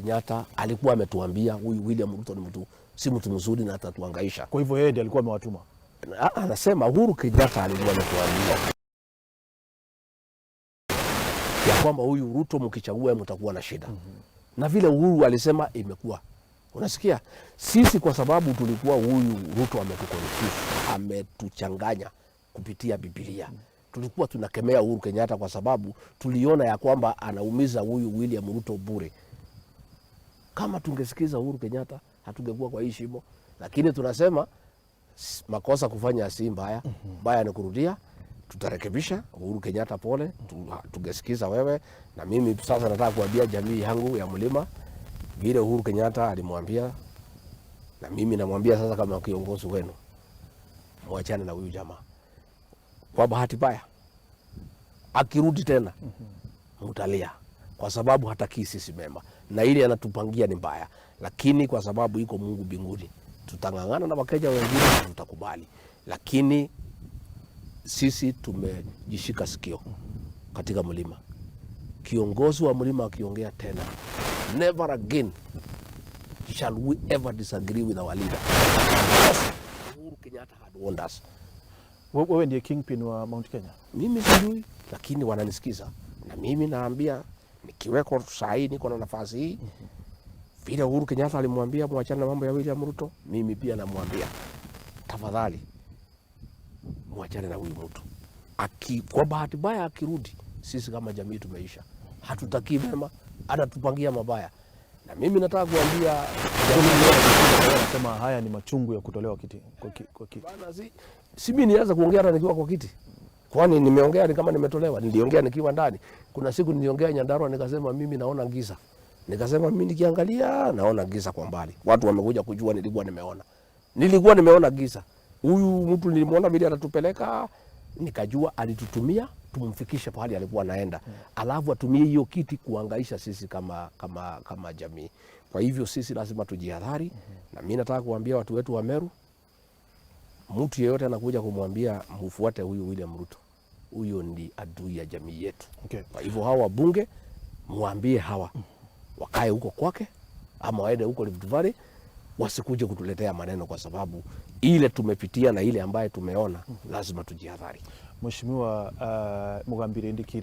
Kenyatta alikuwa ametuambia huyu William Ruto ni mtu si mtu mzuri na atatuhangaisha. Kwa hivyo yeye ndiye alikuwa amewatuma. Anasema Uhuru Kenyatta alikuwa ametuambia ya kwamba huyu Ruto mkichagua mtakuwa na shida. Na vile Uhuru alisema imekuwa. Unasikia? Sisi kwa sababu tulikuwa huyu Ruto ametuconfuse, ametuchanganya kupitia Biblia. Tulikuwa tunakemea Uhuru Kenyatta kwa sababu tuliona ya kwamba anaumiza huyu William Ruto bure. Kama tungesikiza Uhuru Kenyatta hatungekuwa kwa hii shimo, lakini tunasema makosa kufanya si mbaya, mbaya ni kurudia. Tutarekebisha. Uhuru Kenyatta, pole, tungesikiza wewe na mimi. Sasa nataka kuambia jamii yangu ya mlima vile Uhuru Kenyatta alimwambia, na mimi namwambia sasa kama kiongozi wenu, mwachane na huyu jamaa. Kwa bahati mbaya akirudi tena mtalia, kwa sababu hatakii sisi mema na ile anatupangia ni mbaya, lakini kwa sababu iko Mungu mbinguni, tutang'ang'ana na Wakenya wengine tutakubali, lakini sisi tumejishika sikio katika mlima. Kiongozi wa mlima akiongea tena, never again shall we ever disagree with our leader. Because Uhuru Kenyatta had warned us. Wewe ndiye kingpin wa Mount Kenya. Mimi sijui, lakini wananisikiza na mimi naambia, nikiweko saa hii niko na nafasi hii, vile Uhuru Kenyatta alimwambia mwachane na mambo ya William Ruto, mimi pia namwambia tafadhali mwachane na huyu mtu. Kwa bahati mbaya akirudi, sisi kama jamii tumeisha, hatutakii mema, anatupangia mabaya. Na mimi nataka kuambia jamii Anasema haya ni machungu ya kutolewa kiti, kwa kiti. Bana, si mimi nianza kuongea hata nikiwa kwa kiti. Kwani nimeongea ni kama nimetolewa? Niliongea nikiwa ndani. Kuna siku niliongea Nyandarua nikasema mimi naona giza. Nikasema mimi nikiangalia naona giza kwa mbali. Watu wamekuja kujua nilikuwa nimeona. Nilikuwa nimeona giza. Huyu mtu nilimwona vile atatupeleka, nikajua alitutumia tumfikishe pahali alikuwa anaenda. Alafu atumie hiyo kiti kuangaisha sisi kama jamii. Kwa hivyo sisi lazima tujihadhari. Na mimi nataka kuambia watu wetu wa Meru, mtu yeyote anakuja kumwambia mfuate huyu William Ruto, huyo ndi adui ya jamii yetu. Kwa hivyo hawa wabunge muambie hawa wakae huko kwake ama waende huko Rift Valley, wasikuje kutuletea maneno, kwa sababu ile tumepitia na ile ambaye tumeona, lazima tujihadhari. Mheshimiwa Mugambire Ndikiri.